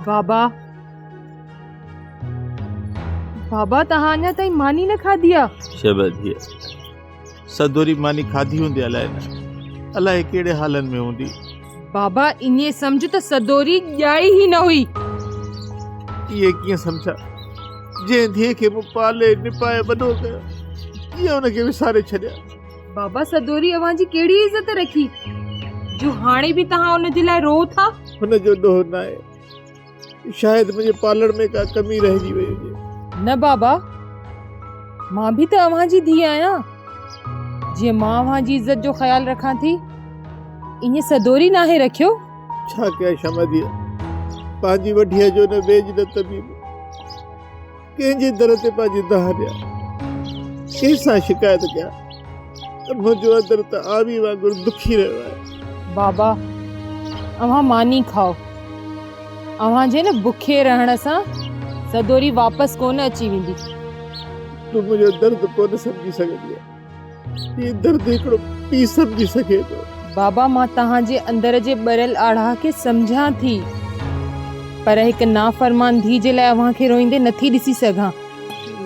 بابا بابا توهان اڃا تائين ماني نه کاڌي آ. شبه ڌيء سدوري ماني کاڌي هوندي الائي نه. الائي ڪهڙي حالن ۾ هوندي. بابا ائين سمجهه ته سدوري ڄائي ئي نه هئي. ائين ڪيئن سمجهان. جنهن ڌيء کي مون پالي نپائي وڏو ڪيو ڪيئن ان کي وساري ڇڏيان. بابا سدوري اوهان جي ڪهڙي عزت رکي جو هاڻي به توهان ان جي لاء روئو ٿا. هن جو ڏوهه ناهي. شايد منهنجي پالڻ ۾ ڪا ڪمي رهجي وئي هجي. نه بابا، مان به ته اوهان جي ڌيء آهيان. جيئن مان اوهان جي عزت جو خيال رکان ٿي، ائين سدوري ناهي رکيو. ڇا ڪيان شمع ڌيء، پنهنجي وڍيء جو نه ويڄ نه طبيب. ڪنهن جي در تي پنهنجي دانهن ڏيان، ڪنهن سان شڪايت ڪيان؟ منهنجو اندر ته آوي وانگر دکي رهيو آهي. بابا، اوهان ماني کائو. اوهان جي نه بکي رهڻ سان سدوري واپس ڪونه اچي ويندي. تون منهنجو درد ڪونه سمجهي سگهندينء. هي درد هڪڙو پيء سمجهي سگهي ٿو. بابا مان توهان جي اندر جي ٻريل آڙاهه کي سمجهان ٿي پر هڪ نافرمان ڌيء جي لاء اوهان کي روئيندي نٿي ڏسي سگهان.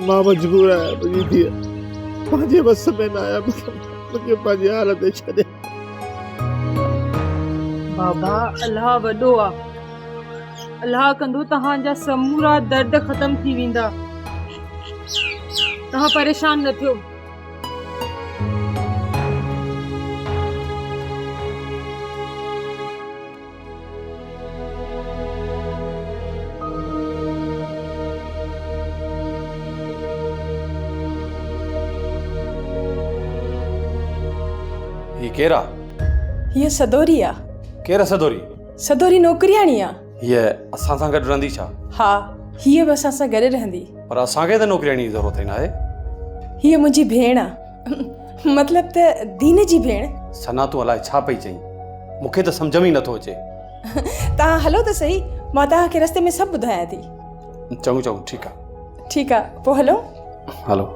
مان مجبور آهيان منهنجي ڌيء پنهنجي وس ۾ نه آهيان مون کي پنهنجي حال تي ڇڏي. بابا الله وڏو آ الله ڪندو توهان جا سمورا درد ختم ٿي ويندا توهان پريشان نه ٿيو. هي ڪير آ؟ هيء سدوري آ. ڪير آ سدوري؟ سدوري نوڪرياڻي آ. هيء اسان سان گڏ رهندي ڇا؟ ها، هيء به اسان سان گڏ رهندي. پر اسان کي ته نوڪرياڻيء جي ضرورت ئي ناهي. هيء منهنجي ڀيڻ آ. مطلب ته دين جي ڀيڻ. ثنا تون الائي ڇا پئي چئين. مون کي ته سمجهه ۾ ئي نٿو اچي. توهان هلو ته سهي، مان توهان کي رستي ۾ سڀ ٻڌايان ٿي. چڱو چڱو ٺيڪ آ. ٺيڪ آ، پوء هلون؟ هلو.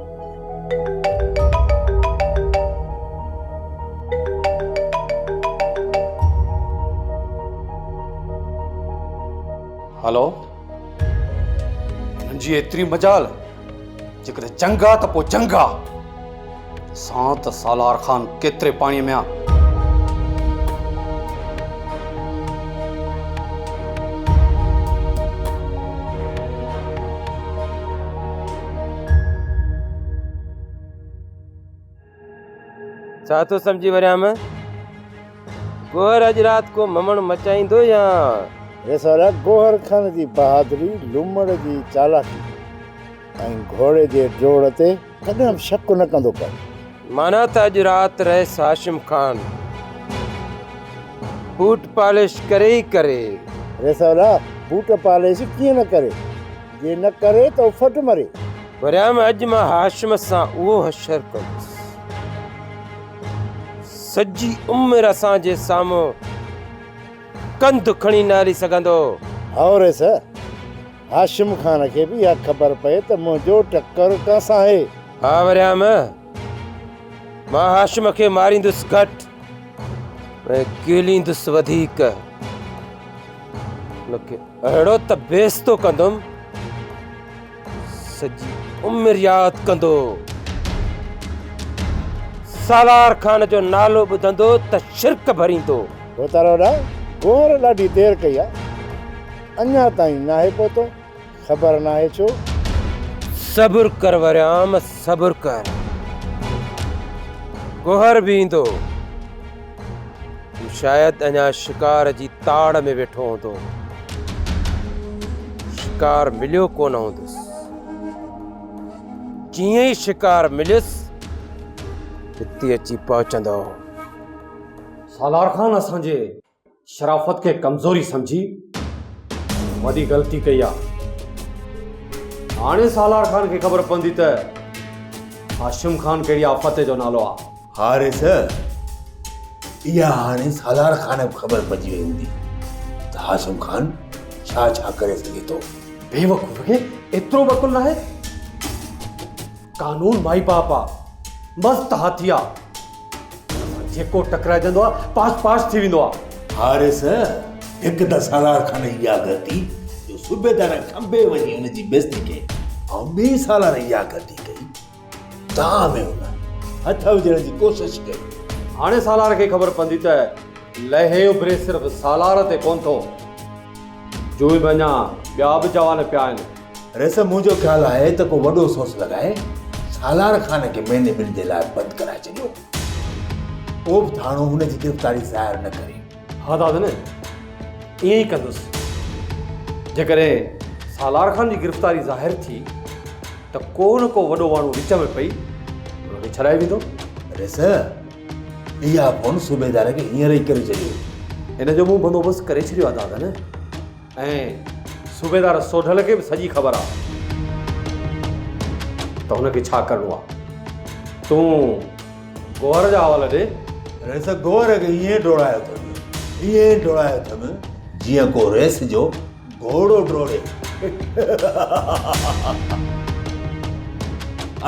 هلو. هنن جي ايتري مجال، جيڪڏهن جنگ آ ته پوء جنگ آ. ڏسان ته سالار خان ڪيتري پاڻيء ۾ آ. ڇا ٿو سمجهي وريام؟ گوهر اڄ رات ڪو ممڻ مچائيندو يا؟ رسالا گوهر خان جي بهادري، لومڙ جي چالاڪي ۽ گهوڙي جي ڊوڙ تي ڪڏهن به شڪ نه ڪندو ڪر. معنيٰ ته اڄ رات رئيس هاشم خان بوٽ پالش ڪري ئي ڪري. رسالا بوٽ پالش ڪيئن نه ڪري؟ جي نه ڪري ته اڦٽ مري. وريام اڄ مان هاشم سان اهو حشر ڪندس. سڄي عمر اسان جي سامهون ڪنڌ کڻي نه هلي سگهندو. هائو رئيس، هاشم خان کي به اها خبر پئي ته منهنجو ٽڪر ڪنهن سان آهي. ها وريام، مان هاشم کي ماريندس گهٽ ۽ ڪيليندس وڌيڪ. ان کي اهڙو ته بيستو ڪندم، سڄي عمر ياد ڪندو. سالار خان جو نالو ٻڌندو ته شرڪ ڀريندو. ڀوتارو ڏا، گوهر ڏاڍي دير ڪئي آ، اڃا تائين ناهي پهتو، خبر ناهي ڇو؟ صبر ڪر وريام، صبر ڪر. گوهر به ايندو. هو شايد اڃا شڪار جي تاڙ ۾ ويٺو هوندو. شڪار مليو ڪونه هوندس. جيئن ئي شڪار مليس، هتي اچي پهچندو. سالار خان اسان جي شرافت کي ڪمزوري سمجهي وڏي غلطي ڪئي آ. هاڻي سالار خان کي خبر پوندي ته هاشم خان ڪهڙي آفت جو نالو آ. ها ريس، اها هاڻي سالار خان کي به خبر پئجي وئي هوندي ته هاشم خان ڇا ڇا ڪري سگهي ٿو. بيوقوف کي ايترو به عقل ناهي؟ قانون مائي باپ آ، مست هاٿي آ، ان سان جيڪو ٽڪرائجندو آ، پاش پاش ٿي ويندو آ. ها ريس، هڪ ته سالار خان جي اها غلطي جو صوبيدار کنڀي وڃي هن جي بيعزتي ڪئي ۽ ٻي سالار اها غلطي ڪئي دانهن ۾ هن هٿ وجهڻ جي ڪوشش ڪئي. هاڻي سالار کي خبر پوندي ته لهي اڀري صرف سالار تي ڪونه ٿو. جوئي ۾ اڃا ٻيا به جوان پيا آهن. رئيس منهنجو خيال آهي ته ڪو وڏو سوس لڳائي سالار خان کي مهيني ٻن جي لاء بند ڪرائي ڇڏيو. ڪو به ٿاڻو هن جي گرفتاري ظاهر نه ڪري. ها دادن ائين ئي ڪندس. جيڪڏهن سالار خان جي گرفتاري ظاهر ٿي ته ڪو نه ڪو وڏو ماڻهو وچ ۾ پئي ان کي ڇڏائي ويندو. رئيس اها فون صوبيدار کي هينئر ئي ڪري ڇڏيو. ان جو مون بندوبست ڪري ڇڏيو آهي دادن ۽ صوبيدار سوڍل کي به سڄي خبر آهي ته هن کي ڇا ڪرڻو آهي. تون گوهر جا حوالا ڏي. رئيس گوهر کي ائين ڊوڙايو اٿم، ائين ڊوڙايو اٿم جيئن ڪو رئيس جو گهوڙو ڊوڙي.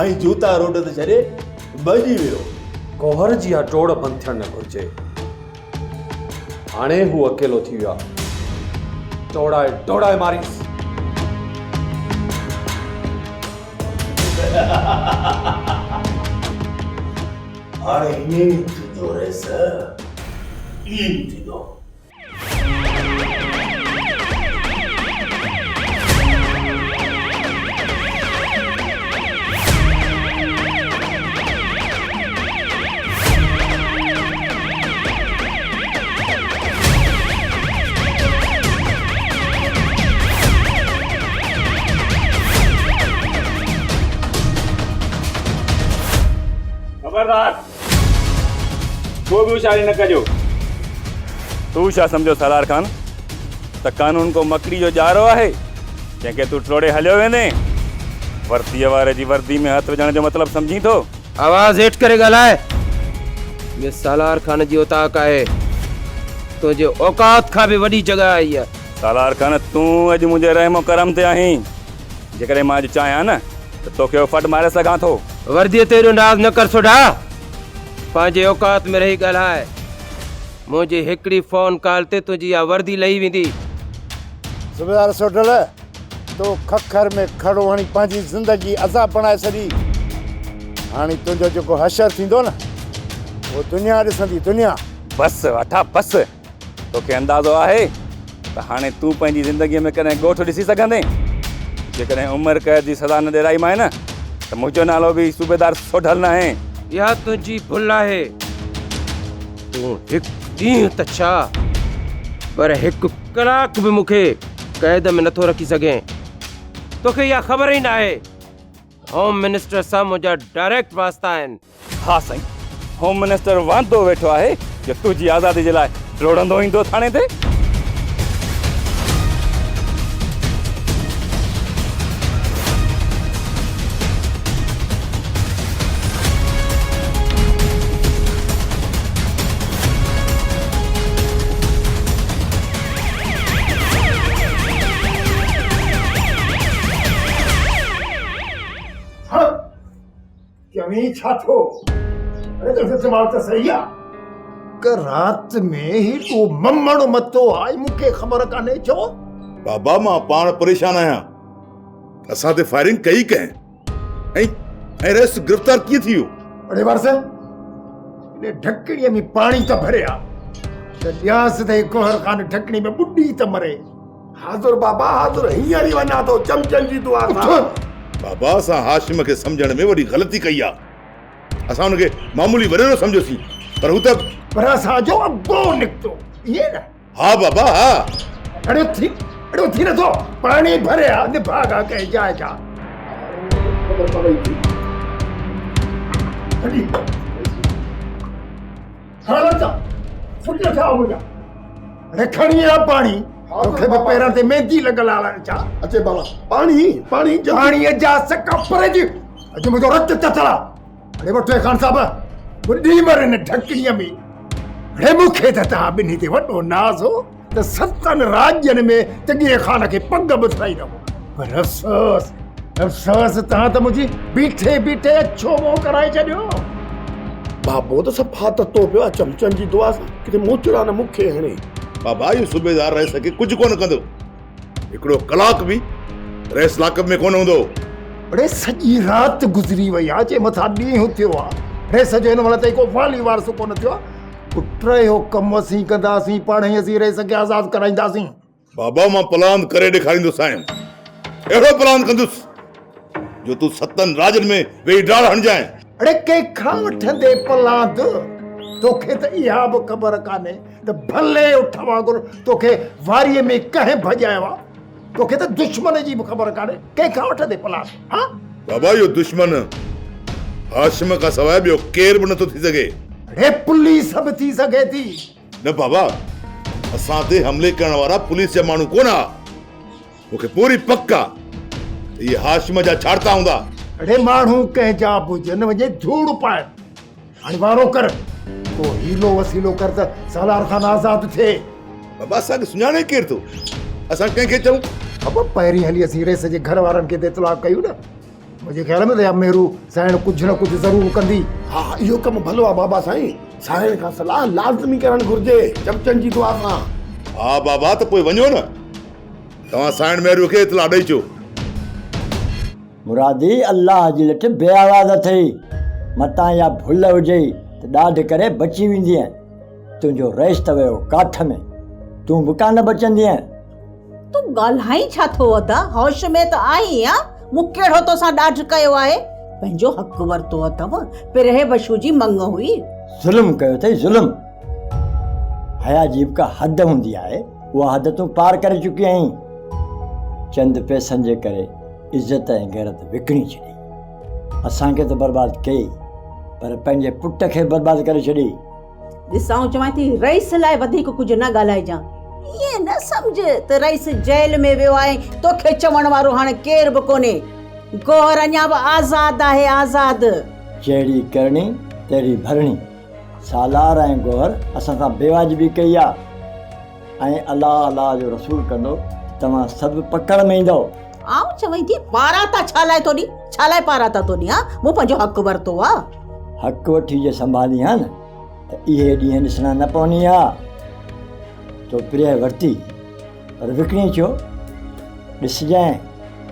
۽ جوتا روڊ تي ڇڏي ڀڄي ويو. گوهر جي اها ڊوڙ بند ٿيڻ نه گهرجي. هاڻي هو اڪيلو ٿي ويو آهي. ڊوڙائي ڊوڙائي مارينس. هاڻي ائين ئي ٿيندو رئيس، ائين ئي ٿيندو. خبردار! ڪو به هوشياري نه ڪجو. تون ڇا سمجهيو سالار خان ته قانون ڪو مڪڙي جو ڄارو آهي جنهن کي تون ٽوڙي هليو ويندين؟ ورديء واري جي وردي ۾ هٿ وجهڻ جو مطلب سمجهين ٿو؟ آواز هيٺ ڪري ڳالهاء. هيء سالار خان جي اوطاق آهي. تنهنجي اوقات کان به وڏي جڳهه آهي هيء. سالار خان، تون اڄ منهنجي رحم و ڪرم تي آهين. جيڪڏهن مان اڄ چاهيان نه ته توکي اڦٽ ماري سگهان ٿو. ورديء تي ايڏو ناز نه ڪر سوڍا. پنهنجي اوقات ۾ رهي ڳالهاء. منهنجي هڪڙي فون ڪال تي تنهنجي اها وردي لهي ويندي. صوبيدار سوڍل، تو ککر ۾ کڙو هڻي پنهنجي زندگي عذاب بڻائي ڇڏي. هاڻي تنهنجو جيڪو حشر ٿيندو نه، اهو دنيا ڏسندي، دنيا. بس واٺا بس. توکي اندازو آهي ته هاڻي تون پنهنجي زندگيء ۾ ڪڏهن ڳوٺ ڏسي سگهندين؟ جيڪڏهن عمر قيد جي سزا نه ڏيرائيمانء نه ته منهنجو نالو به صوبيدار سوڍل ناهي. اها تنهنجي ڀل آهي. تون هڪ ڏينهن ته ڇا پر هڪ ڪلاڪ به مون کي قيد ۾ نٿو رکي سگهين. توکي اها خبر ئي ناهي. هوم منسٽر سان منهنجا ڊائريڪٽ واسطا آهن. ها سائين، هوم منسٽر واندو ويٺو آهي جو تنهنجي آزادي جي لاء ڊوڙندو ايندو ٿاڻي تي. چوين ڇا ٿو؟ اڙي تنهنجو دماغ ته صحيح آ. ڪ رات ۾ هي تو ممڻ متو آ ۽ مون کي خبر ڪانهي ڇو؟ بابا مان پاڻ پريشان آهيان. اسان تي فائرنگ ڪئي ڪنهن؟ ۽ ۽ رئيس گرفتار ڪيئن ٿي ويو؟ اڙي وارث ان ڍڪڻيء ۾ پاڻي ته ڀري آ ته ڏيانس ته هي گوهر خان ڍڪڻي ۾ ٻڏي ته مري. حاضر بابا حاضر هينئر ئي وڃان ٿو چمچن جي دعا سان. بابا اسان هاشم کي سمجهڻ ۾ وڏي غلطي ڪئي آ. اسان هن کي معمولي وڏيرو سمجهيوسين پر هو ته. پر اسان جو ابو نڪتو ائين نه؟ ها بابا ها. اڙي اٿي اڙي اٿي نه ٿو پاڻي ڀري آ نڀاڳا ڪنهن جاء جا. خبر پوي ٿي. هلي. کڻ اچ پٽ ٿيا منهنجا. اڙي کڻي آ پاڻي توکي به پيرن تي ميندي لڳل آ ڇا؟ اچي بابا پاڻي پاڻي پاڻي جا سڪا پري جي اڄ منهنجو رت تتل آ. اڙي وٺو خان صاحب ٻڏي مر هن ڍڪڻيء ۾. اڙي مون کي ته توهان ٻنهي تي وڏو ناز هو ته ستن راڄن ۾ تڳي خان کي پڳ ٻڌرائي رهو. پر افسوس افسوس توهان ته منهنجي بيٺي بيٺي اڇو منهن ڪرائي ڇڏيو. بابو ته صفا تتو پيو آ چمچن جي دعا سان ڪٿي موچڙا نه مون کي هڻي. بابا اهو صوبيدار رئيس کي ڪجهه ڪونه ڪندو. هڪڙو ڪلاڪ به رئيس لاڪپ ۾ ڪونه هوندو. اڙي سڄي رات گذري وئي آ، جي مٿان ڏينهن ٿيو آ. رئيس جو هن مهل تائين ڪو والي وارث ڪونه ٿيو آ. پٽ اهو ڪم اسين ڪنداسين، پاڻهي اسين رئيس کي آزاد ڪرائينداسين. بابا مان پلاند ڪري ڏيکاريندوسانء. اهڙو پلاند ڪندس جو تون ستن راڄن ۾ ويهي ڊاڙ هڻجانء. اڙي ڪنهن کان وٺندي پلاند؟ توکي ته اها به خبر ڪانهي ته ڀلي اٺ وانگر توکي واريء ۾ ڪنهن ڀڄايو آ. توکي ته دشمن جي به خبر ڪانهي، ڪنهن کان وٺندي پلاند؟ ها؟ بابا اهو دشمن هاشم کان سواء ٻيو ڪير به نٿو ٿي سگهي. اڙي پوليس به ٿي سگهي ٿي. نه بابا اسان تي حملي ڪرڻ وارا پوليس جا ماڻهو ڪونه ها. مون کي پوري پڪ آ ته اهي هاشم جا ڇاڙتا هوندا. اڙي ماڻهو ڪنهن جا به هجن وڃي ڌوڙ پائن. هاڻي وارو ڪر، ڪو حيلو وسيلو ڪر ته سالار خان آزاد ٿئي. بابا اسان کي سڃاڻي ڪير ٿو؟ اسان ڪنهن کي چئون؟ بابا پهرين هلي اسين رئيس جي گهر وارن کي ته اطلاع ڪيون نه. منهنجي خيال ۾ ته اها مهرو سائڻ ڪجهه نه ڪجهه ضرور ڪندي. ها اهو ڪم ڀلو آ بابا سائين، سائڻ کان صلاح لازمي ڪرڻ گهرجي چمچن جي دعا سان. ها بابا ته پوء وڃو نه، توهان سائڻ مهرو کي اطلاع ڏئي اچو. مرادي الله جي لٺ بي آواز اٿئي، متان اها ڀل هجئي ته ڏاڍ ڪري بچي ويندينء. تنهنجو رئيس ته ويو ڪاٺ ۾، تون به ڪانه بچندينء. تون ڳالهائين ڇا ٿو ادا، هوش ۾ ته آهين ها، مون ڪهڙو توسان ڏاڍ ڪيو آهي، پنهنجو حق ورتو اٿم، پرهه بشو جي مڱ هئي. ظلم ڪيو اٿئي ظلم. حيا جي به ڪا حد هوندي آهي، اها حد تون پار ڪري چڪي آهين. چند پئسن جي ڪري عزت ۽ غيرت وڪڻي ڇڏي. اسان کي ته برباد ڪيئي، پر پنهنجي پٽ کي برباد ڪري ڇڏيئي. ڏس آئون چوان ٿي رئيس لاء وڌيڪ ڪجهه نه ڳالهائجان. ائين نه سمجهه ته رئيس جيل ۾ ويو آهي ۽ توکي چوڻ وارو هاڻي ڪير به ڪونهي. گوهر اڃا به آزاد آهي آزاد. جهڙي ڪرڻي تهڙي ڀرڻي. سالار ۽ گوهر اسان سان بيواجبي ڪئي آ ۽ الله الله جو رسول ڪندو ته توهان سڀ پڪڙ ۾ ايندؤ. آئون چوين ٿي پاراتا ڇا لاء ٿو ڏين؟ ڇا لاء پاراتا ٿو ڏين ها؟ مون پنهنجو حق ورتو آ. حق وٺي جي سنڀالين ها نه ته اهي ڏينهن ڏسڻا نه پوني ها. تو پرينء ورتي پر وڪڻي ڇو؟ ڏسجانء،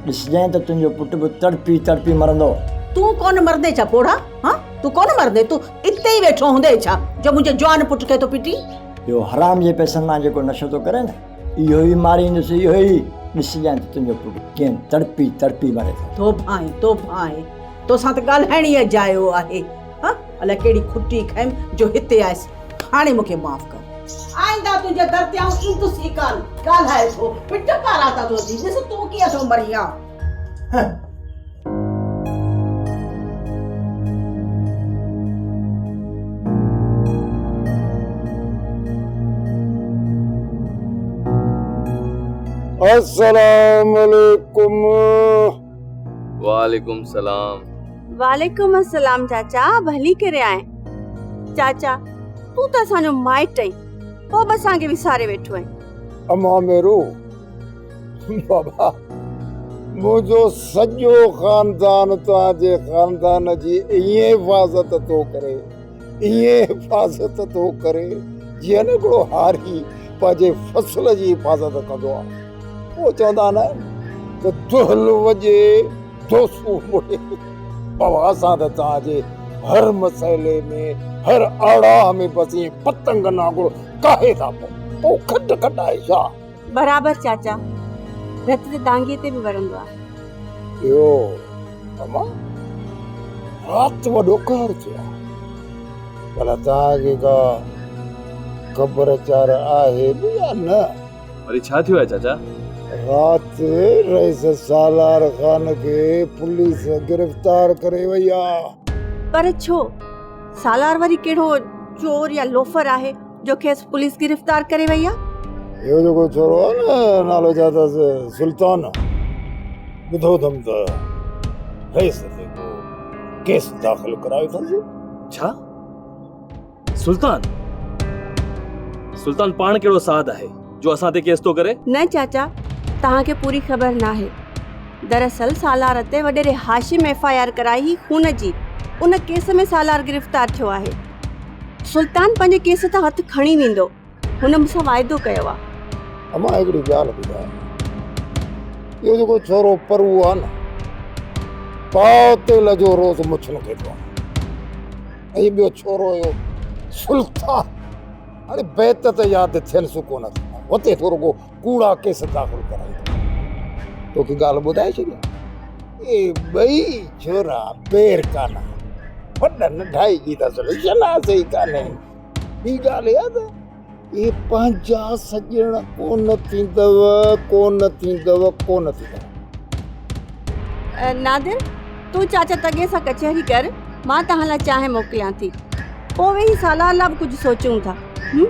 ڏسجانء ته تنهنجو پٽ به تڙپي تڙپي مرندو. تون ڪونه مرندين ڇا پوڙها؟ ها تون ڪونه مرندين؟ تون اتي ئي ويٺو هوندين ڇا جو منهنجي جوان پٽ کي ٿو پٽين؟ اهو حرام جي پئسن مان جيڪو نشو ٿو ڪرين نه، اهو ئي ماريندس اهو ئي، ڏسجانء ته تنهنجو پٽ ڪيئن تڙپي تڙپي مري ٿو. ٿو ڀانئين، ٿو ڀانئين، توسان ته ڳالهائڻ ئي اجايو آهي. ها الائي ڪهڙي کٽي کنيم جو هتي آيس، هاڻي مون کي معاف ڪر. آئنده تنهنجي در تي آئون ايندس ئي ڪانه. ڳالهائي ٿو، پٽ پاراتا ٿو ڏين، ڏس تون ڪيئن ٿو مرين ها. السلام عليڪم. وعليڪم السلام. وعليڪم السلام چاچا ڀلي ڪري آئين. چاچا تون ته اسان جو مائٽ آهين پوء به اسان کي وساري ويٺو آهين. امان ميرو بابا منهنجو سڄو خاندان توهان جي خاندان جي ائين حفاظت ٿو ڪري ائين حفاظت ٿو ڪري جيئن نه هڪڙو هاري پنهنجي فصل جي حفاظت ڪندو آهي. پوء چوندا نه ته دهل وڄي دوسو مڙي. بابا اسان ته توهان جي هر مسئلي ۾ هر آڙاهه ۾ بس ائين پتنگن وانگر ڪاهي ٿا پئون. پوء کٽ کٽائي ڇا؟ برابر چاچا، رت ته دانگيء تي به ورندو آهي. اهو اما رات وڏو قهر ٿيو آهي. ڀلا توهان کي ڪا خبر چار آهي به يا نه؟ وري ڇا ٿيو آهي چاچا؟ رات رئيس سالار خان کي پوليس گرفتار ڪري وئي آ. پر ڇو؟ سالار وري ڪهڙو چور يا لوفر آهي جو کيس پوليس گرفتار ڪري وئي آ؟ اهو جيڪو ڇورو آ نه نالو ڇا اٿس سلطان ٻڌو اٿم ته رئيس تي ڪو ڪيس داخل ڪرايو اٿس. ڇا؟ سلطان! سلطان پاڻ ڪهڙو ساڌ آهي جو اسان تي ڪيس ٿو ڪري؟ نه چاچا توهان کي پوري خبر ناهي. دراصل سالار تي وڏيري هاشم ايف I R ڪرائي هئي خون جي ان ڪيس ۾ سالار گرفتار ٿيو آهي. سلطان پنهنجي ڪيس تان هٿ کڻي ويندو. هن مون سان واعدو ڪيو آهي. امان هڪڙي ڳالهه ٻڌاء. اهو جيڪو ڇورو پرو آ نه، پاء تيل جو روز مڇن کي ٿو هڻي. ۽ ٻيو ڇورو اهو سلطان، هاڻي بيت ته ياد ٿينس ڪونه ٿا، وتي ٿو رڳو ڪوڙا ڪيس داخل ڪرائيندو. توکي ڳالهه ٻڌائي ڇڏيان، اهي ٻئي ڇورا پير ڪانه آهن، وڏن ڍائي جي ته اصل شناس ئي ڪانهي. ٻي ڳالهه اها ته اهي پنهنجا سڄڻ ڪونه ٿيندؤ، ڪونه ٿيندؤ، ڪونه ٿيندؤ. نادر، تون چاچا تڳي سان ڪچهري ڪر، مان توهان لاء چانهه موڪليان ٿي. پوء ويهي سالار لاء به ڪجهه سوچون ٿا. هم؟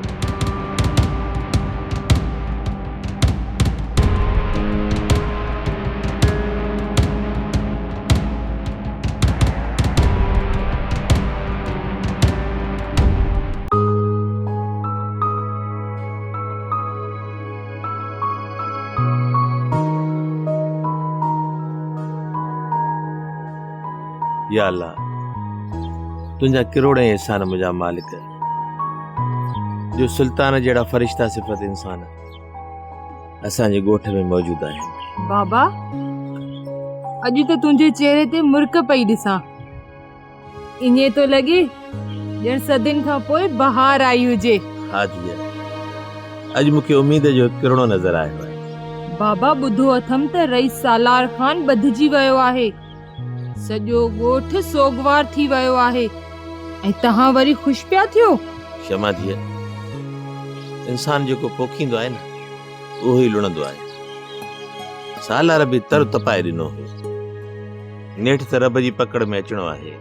يا الله تنهنجا ڪروڙين احسان منهنجا مالڪ جو سلطان جهڙا فرشتا صفت انسان اسان جي ڳوٺ ۾ موجود آهن. بابا اڄ ته تنهنجي چهري تي مرڪ پئي ڏسان. ائين ٿو لڳي ڄڻ صدين کان پوء بهار آئي هجي. ها ڌيء، اڄ مون کي اميد جو هڪ ڪرڻو نظر آيو آهي. بابا ٻڌو اٿم ته رئيس سالار خان ٻڌجي ويو آهي. سڄو ڳوٺ سوڳوار ٿي ويو آهي ۽ توهان وري خوش پيا ٿيو؟ شمع ڌيء، انسان جيڪو پوکيندو آهي نه، اهو ئي لڻندو آهي. سالار به تر تپائي ڏنو هيو. نيٺ ته رب جي پڪڙ ۾ اچڻو آهي.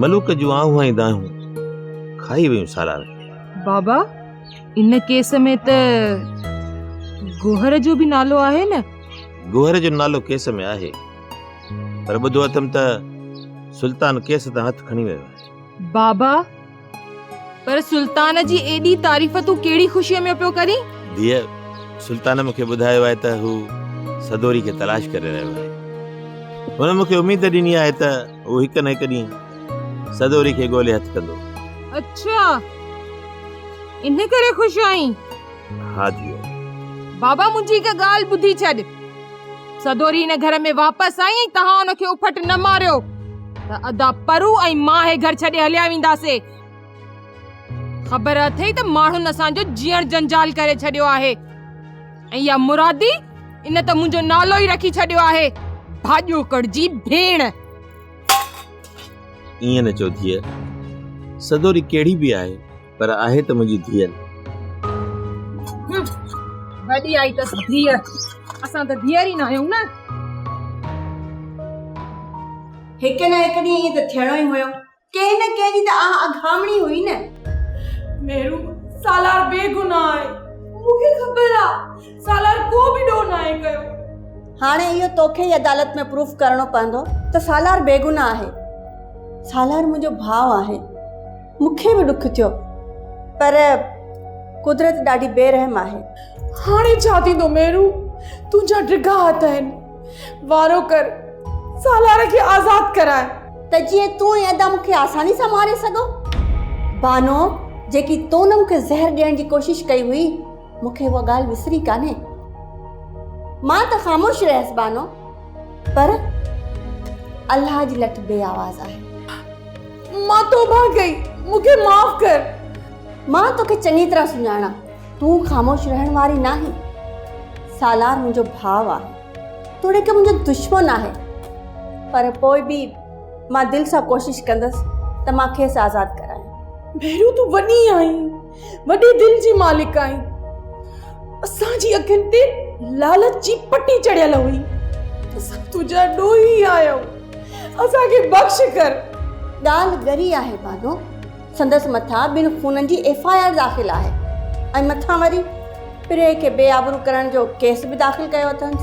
ملوڪ جون آهون ۽ دانهون کائي ويون سالار کي. بابا، ان ڪيس ۾ ته گوهر جو به نالو آهي نه؟ گوهر جو نالو ڪيس ۾ آهي، پر ٻڌو اٿم ته سلطان ڪيس تان هٿ کڻي ويو آهي. بابا، پر سلطان جي ايڏي تعريف تون ڪهڙي خوشيء ۾ پيو ڪرين؟ ڌيء، سلطان مون کي ٻڌايو آهي ته هو سدوري کي تلاش ڪري رهيو آهي. هن مون کي اميد ڏني آهي ته هو هڪ نه هڪ ڏينهن سدوري کي ڳولي هٿ ڪندو. اڇا، ان ڪري خوش آهين؟ ها ڌيء. بابا منهنجي هڪ ڳالهه ٻڌي ڇڏ. سدوري هن گهر ۾ واپس آئي ۽ توهان ان کي اڦٽ نه ماريو ته ادا پرو ۽ مان هي گهر ڇڏي هليا وينداسي. خبر اٿئي ته ماڻهن اسان جو جيئڻ جنجال ڪري ڇڏيو آهي ۽ اها مرادي ان ته منهنجو نالو ئي رکي ڇڏيو آهي ڀاڄوڪڙ جي ڀيڻ. ائين نه چئو ڌيء. سدوري ڪهڙي به آهي پر آهي ته منهنجي ڌيء نه. وڏي آئي اٿس ڌيء. اسان ته ڌيئر ئي ناهيون نه. هڪ نه هڪ ڏينهن ائين ته ٿيڻو ئي هيو. ڪنهن نه ڪنهن جي ته آه اگهامڻي هئي نه. مهرو، سالار بيگناهه آهي. مون کي خبر آ، سالار ڪو به ڏوهه ناهي ڪيو. هاڻي اهو توکي ئي عدالت ۾ پروف ڪرڻو پوندو ته سالار بيگناهه آهي. سالار منهنجو ڀاء آهي. مون کي به ڏک ٿيو پر قدرت ڏاڍي بي رحم آهي. هاڻي ڇا ٿيندو مهرو؟ تنهنجا ڊگها هٿ آهن. وارو ڪر، سالار کي آزاد ڪراء. ته جيئن تون ۽ ادا مون کي آساني سان ماري سگهو. بانو، جيڪي تو نه مون کي زهر ڏيڻ جي ڪوشش ڪئي هئي، مون کي اها ڳالهه وسري ڪانهي. مان ته خاموش رهيس بانو، پر الله جي لٺ بي آواز آهي. مان توبه ڪئي، مون کي معاف ڪر. مان توکي چڱي طرح سڃاڻان، تون خاموش رهڻ واري ناهين. سالار منهنجو ڀاء آهي، توڙي ڪه منهنجو دشمن آهي، پر پوء به مان دل سان ڪوشش ڪندس ته مان کيس آزاد ڪرايان. ڀيرو تون وڏي آهين، وڏي دل جي مالڪ آهين. اسان جي اکين تي لالچ جي پٽي چڙهيل هئي. اسان تنهنجا ڏوهي آهيون. اسان کي بخش ڪر. ڳالهه ڳري آهي بانو. سندس مٿان ٻن خونن جي ايف I R داخل آهي ۽ مٿان وري پرينء کي بي آبرو ڪرڻ جو ڪيس به داخل ڪيو اٿنس.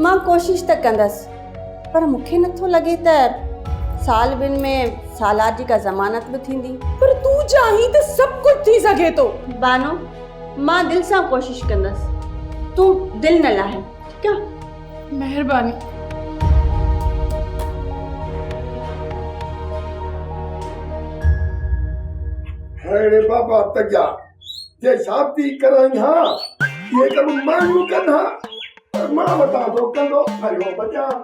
مان ڪوشش ته ڪندس پر مون کي نٿو لڳي ته سال ٻن ۾ سالار جي ڪا ضمانت به ٿيندي. پر تون چاهين ته سڀ ڪجهه ٿي سگهي ٿو. بانو، مان دل سان ڪوشش ڪندس. تون دل نه لاهه، ٺيڪ آ؟ مهرباني. هاڻي بابا تڳيا، جي شادي ڪرائين ها، اهي ڪم مايون ڪن ها. مان وتان ٿو ڪندو ڦريو وڃان.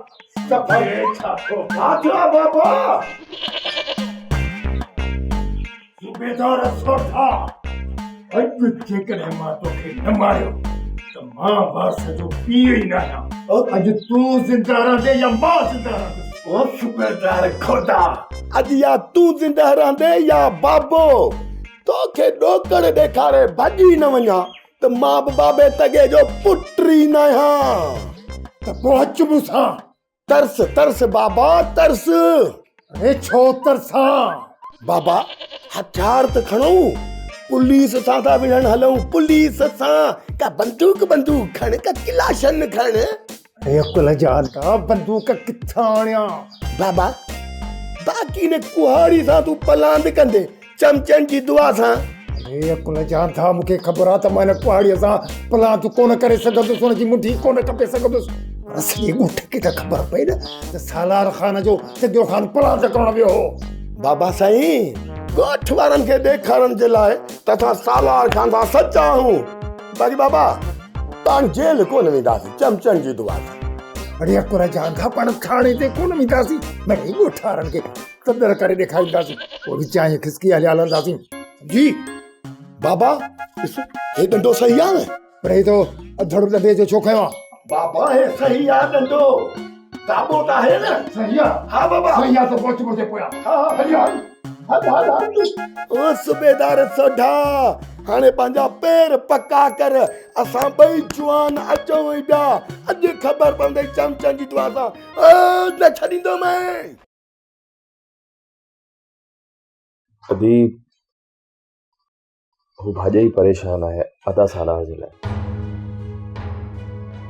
صفائي ڇا ٿو ڇا ٿيو آ بابا؟ صوبيدار سوڍا، اڄ جيڪڏهن مان توکي نه ماريو ته مان وارث جو پيء ئي ناهيان. اڄ تون زنده رهندين يا مان زنده رهندس. او صوبيدار کودا، اڄ يا تون زنده رهندين يا بابو. توکي ڏوڪڙ ڏيکاري ڀڄي نه وڃان ته مان به بابي تڳي جو پٽ ئي ناهيان. ته پوء اچ مون سان. ترس ترس بابا ترس. اڙي ڇو ترسان؟ بابا هٿيار ته کڻو، پوليس سان ٿا وڙهڻ هلون، پوليس سان. ڪا بندوق بندوق کڻ، ڪا ڪلاشن کڻ. اڙي عقل جا انڌا، بندوق ڪٿان آڻيان؟ بابا باقي ان ڪهاڙي سان تون پلاند ڪندين، چمچن جي دعا سان. اڙي عقل جا انڌا، مون کي خبر آ ته مان ان ڪهاڙيء سان پلاند ڪونه ڪري سگهندس، ان جي منڍي ڪونه ڪپي سگهندس. پر سڄي ڳوٺ کي ته خبر پئي نه ته سالار خان جو سڄو خان پلاند ڪرڻ ويو هو. بابا سائين، ڳوٺ وارن کي ڏيکارڻ جي لاء ته اسان سالار خان سان سچا آهيون. باقي بابا، پاڻ جيل ڪونه وينداسين، چمچن جي دعا سان. اڙي عقل جا انڌا، پاڻ ٿاڻي تي ڪونه وينداسين، مڙئي ڳوٺ وارن کي تندر ڪري ڏيکارينداسين، پوء وچان ائين کسڪي هليا هلنداسين، سمجهي؟ بابا، ڏس، هي ڏنڊو صحيح آ نه؟ پر هي تو اڌڙ ڏنڊي جو ڇو کنيو آ؟ بابا، هي صحيح آ ڏنڊو، داٻو ته آهي نه؟ صحيح آ؟ ها بابا. صحيح آ ته پوء اچ منهنجي پويان. ها ها، هلي هل. هل هل هل. او صوبيدار سوڍا، هاڻي پنهنجا پير پڪا ڪر، اسان ٻئي جوان اچون ئي پيا، اڄ خبر پوندئي چمچن جي دعا سان، نه ڇڏيندومانء. ادي هو ڀاڄائي پريشان آهي ادا سالار جي لاء.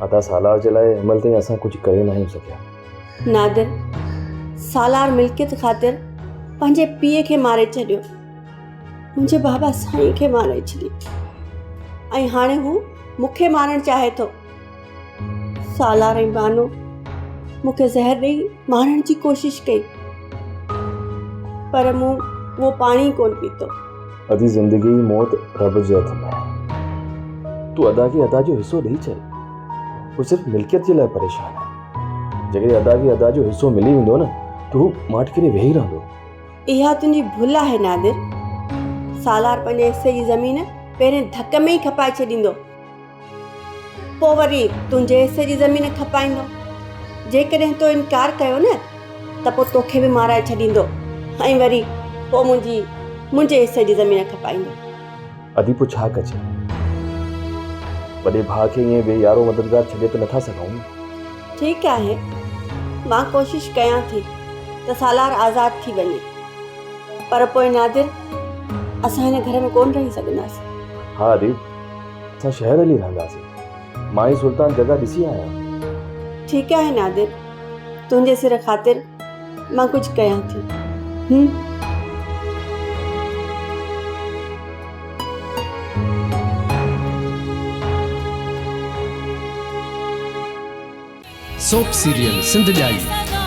ادا سالار جي لاء هن مهل تائين اسان ڪجهه ڪري ناهيون سگهيا. نادر، سالار ملڪيت خاطر پنهنجي پيء کي ماري ڇڏيو. منهنجي بابا سائين کي ماري ڇڏيو ۽ هاڻي هو مون کي مارڻ چاهي ٿو. سالار ۽ بانو مون کي زهر ڏئي مارڻ جي ڪوشش ڪئي پر مون اهو پاڻي ڪونه پيتو. ادي زندگي ۽ موت رب جي هٿ ۾ آهي. تون ادا کي ادا جو حصو ڏئي ڇڏ. هو صرف ملڪيت جي لاء پريشان آهي. جيڪڏهن ادا کي ادا جو حصو ملي ويندو نه ته هو ماٺ ڪري ويهي رهندو. اها تنهنجي ڀل آهي نادر. سالار پنهنجي حصي جي زمين پهرين ڌڪ ۾ ئي کپائي ڇڏيندو. پوء وري تنهنجي حصي جي زمين کپائيندو. جيڪڏهن تو انڪار ڪيو نه ته پوء توکي به مارائي ڇڏيندو ۽ وري پوء منهنجي منهنجي حصي جي زمين کپائيندو. ادي پوء ڇا ڪجي؟ وڏي ڀاء کي ائين بي يارو مددگار ڇڏي ته نٿا سگهون نه. ٺيڪ آهي، مان ڪوشش ڪيان ٿي ته سالار آزاد ٿي وڃي، پر پوء نادر اسان هن گهر ۾ ڪونه رهي سگهنداسين. ها ادي، اسان شهر هلي رهنداسين. مان ۽ سلطان جڳهه ڏسي آيا آهيون. ٺيڪ آهي نادر، تنهنجي سر خاطر مان ڪجهه ڪيان ٿي. هم. سوپ سيريل سنڌ ڄائي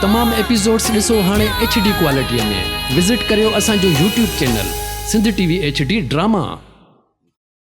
تمام ايپيسوڊس ڏسو هاڻي ايڇ ڊي ڪوالٽي ۾ وزٽ ڪريو اسان جو YouTube channel Sindh T V H D drama.